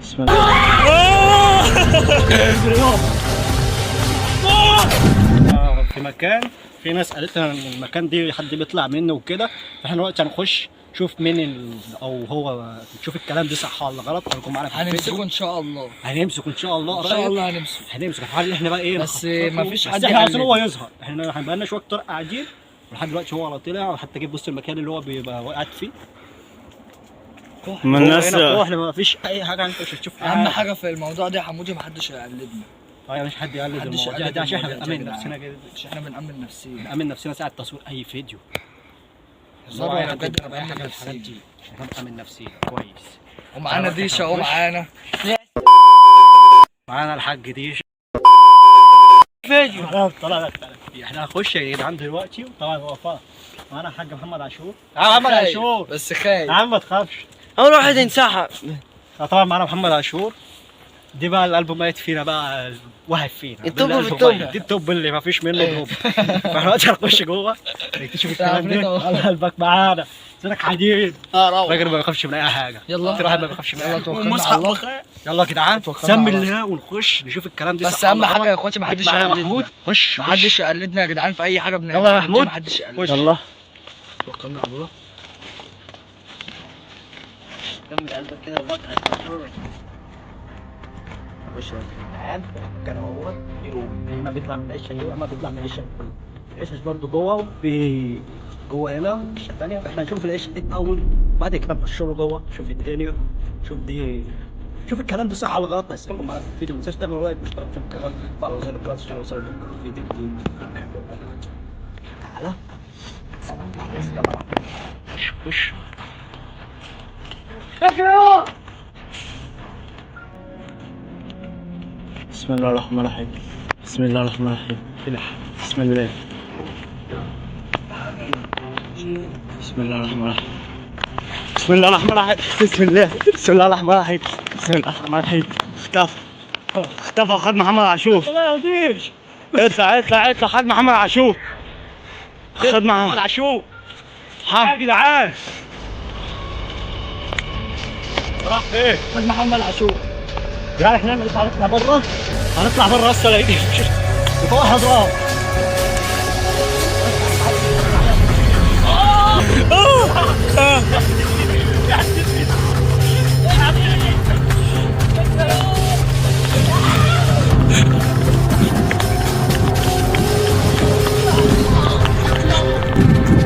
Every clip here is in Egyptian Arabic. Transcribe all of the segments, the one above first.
بسم الله. في مكان، في ناس قالت لنا ان المكان دي حد بيطلع منه وكده، فاحنا دلوقتي هنخش شوف مين او هو نشوف الكلام ده صح ولا غلط. هنكون معانا في هنمسكه الفيديو. ان شاء الله. هنمسكه ان شاء الله. ان شاء الله هنمسكه. هنمسك الحل احنا بقى ايه بس نخطط له. مفيش بس حد احنا عايزين يقلد. هو يظهر. احنا بقالنا شوية كتير قاعدين ولحد دلوقتي هو ولا طلع وحتى جه بص المكان اللي هو بيبقى قاعد فيه. ما هو الناس هنا فوق، احنا ما فيش اي حاجة، انت مش هتشوف اهم حاجة في الموضوع ده يا حمودي محدش يقلدنا. اه مش حد يقلد محدش المواضيع يقلد دي عشان احنا المواضيع دي بنأمن يا نفسنا جدعان. كده، عشان احنا بنأمن نفسينا. بنأمن نفسنا ساعة تصوير اي فيديو. هزار ولا بجد؟ انا بأمن نفسي. احنا بنأمن نفسينا كويس. ومعانا ديشه اهو معانا. معانا الحاج ديش فيديو. طلع لك احنا هنخش يا جدعان دلوقتي، وطبعا هو فا معانا الحاج محمد عاشور. تعال محمد خايف، عاشور بس خايف يا عم ما تخافش. اول واحد ينسحب. طبعا معانا محمد عاشور، دي بقى القلب ميت فينا بقى، واحد فينا ال top بالله في قلبه ال top. ميت. دي ال top اللي ما فيش منه drop. فاحنا دلوقتي هنخش جوه نكتشف الكلام ده. على قلبك معانا سيبك حديد، راجل ما بيخافش من اي حاجة. يلا. اكتر واحد ما بيخافش من اي يلا حاجة. توكلنا على الله. يلا يا جدعان توكلنا سمي على الله. الله ونخش نشوف الكلام ده بس صح اهم ولا حاجة غلط. يا اخواتي محدش معايا يقلدنا. محمود خش محدش يقلدنا يا جدعان في اي حاجة بنعملها. يلا يا محمود. محدش يقلدنا. يلا توكلنا على الله. كمل قلبك كده. خش يا جدعان. كان هو اما بيطلع من العشه دي واما بيطلع من العشه دي. العشه برضه جوه، وفي جوه هنا العشه الثانية. احنا هنشوف العشه دي الاول، بعد كده نخش له جوه نشوف الدنيا، نشوف دي، شوف الكلام ده صح ولا غلط. بس خليكم معانا في الفيديو، ما تنساش تعملوا like واشتراك في القناة وفعلوا زر الجرس عشان يوصلك كل فيديو جديد. تعالى خش خش. بسم الله الرحمن الرحيم. بسم الله الرحمن الرحيم. بسم الله. بسم الله الرحمن الرحيم. بسم الله الرحمن الرحيم. بسم الله. بسم الله الرحمن الرحيم. بسم الله الرحمن الرحيم. اختفى اختفى خد محمد عاشور. لا يا ديش اطلع اطلع اطلع. خد محمد عاشور. خد محمد عاشور يا جدعان. راح فين؟ خد محمد عاشور. يعني احنا نعمل ايه؟ هنطلع بره، هنطلع بره اصلا يجي وطلع اضراب.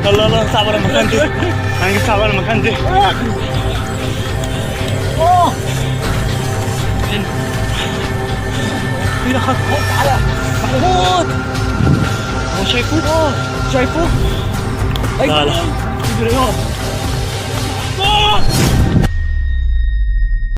يلا يلا اطلع بره المكان ده. هنطلع بره المكان ده. فينا خط على محمود. هو شايفه؟ شايفه؟ لا لا. يجري.